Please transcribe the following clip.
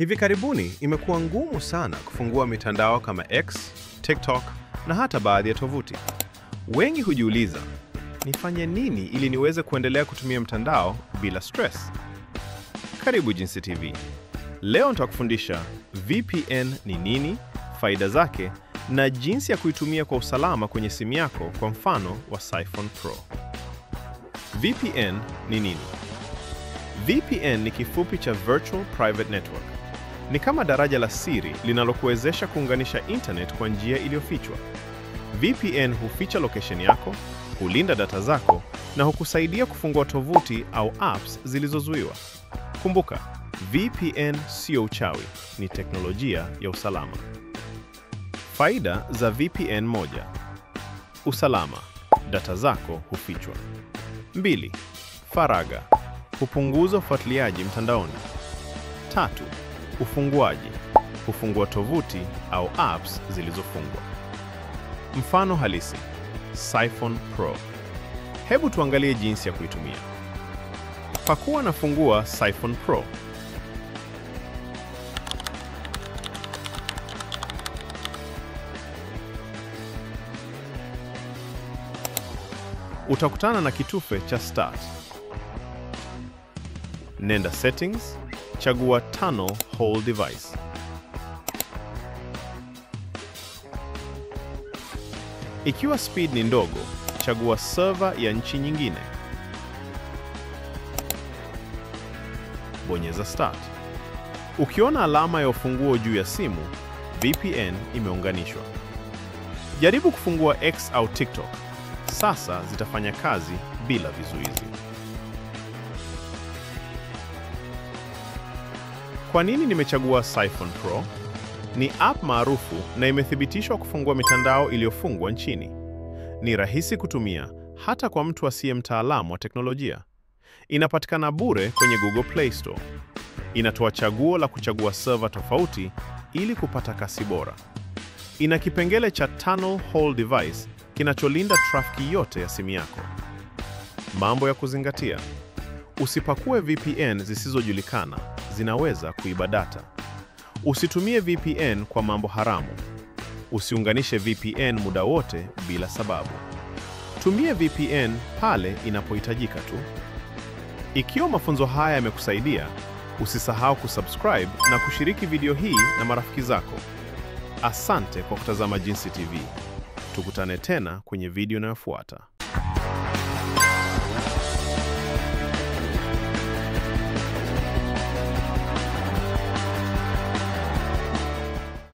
Hivi karibuni imekuwa ngumu sana kufungua mitandao kama X, TikTok na hata baadhi ya tovuti. Wengi hujiuliza, nifanye nini ili niweze kuendelea kutumia mtandao bila stress? Karibu Jinsi TV. Leo nitakufundisha VPN ni nini, faida zake na jinsi ya kuitumia kwa usalama kwenye simu yako kwa mfano wa Psiphon Pro. VPN ni nini? VPN ni kifupi cha Virtual Private Network. Ni kama daraja la siri linalokuwezesha kuunganisha internet kwa njia iliyofichwa. VPN huficha location yako, hulinda data zako na hukusaidia kufungua tovuti au apps zilizozuiwa. Kumbuka, VPN sio uchawi, ni teknolojia ya usalama. Faida za VPN: 1. Usalama, data zako hufichwa. 2. Faragha, hupunguza ufuatiliaji mtandaoni. 3. Ufunguaji, hufungua tovuti au apps zilizofungwa. Mfano halisi, Psiphon Pro. Hebu tuangalie jinsi ya kuitumia. Pakua na fungua Psiphon Pro. Utakutana na kitufe cha Start. Nenda Settings, chagua Tunnel Whole Device. Ikiwa speed ni ndogo, chagua server ya nchi nyingine. Bonyeza Start. Ukiona alama ya ufunguo juu ya simu, VPN imeunganishwa. Jaribu kufungua X au TikTok. Sasa zitafanya kazi bila vizuizi. Kwa nini nimechagua Psiphon Pro? Ni app maarufu na imethibitishwa kufungua mitandao iliyofungwa nchini. Ni rahisi kutumia hata kwa mtu asiye mtaalamu wa teknolojia. Inapatikana bure kwenye Google Play Store. Inatoa chaguo la kuchagua server tofauti ili kupata kasi bora. Ina kipengele cha Tunnel Whole Device kinacholinda trafiki yote ya simu yako. Mambo ya kuzingatia: usipakue VPN zisizojulikana, zinaweza kuiba data. Usitumie VPN kwa mambo haramu. Usiunganishe VPN muda wote bila sababu. Tumie VPN pale inapohitajika tu. Ikiwa mafunzo haya yamekusaidia, usisahau kusubscribe na kushiriki video hii na marafiki zako. Asante kwa kutazama Jinsi TV. Tukutane tena kwenye video inayofuata.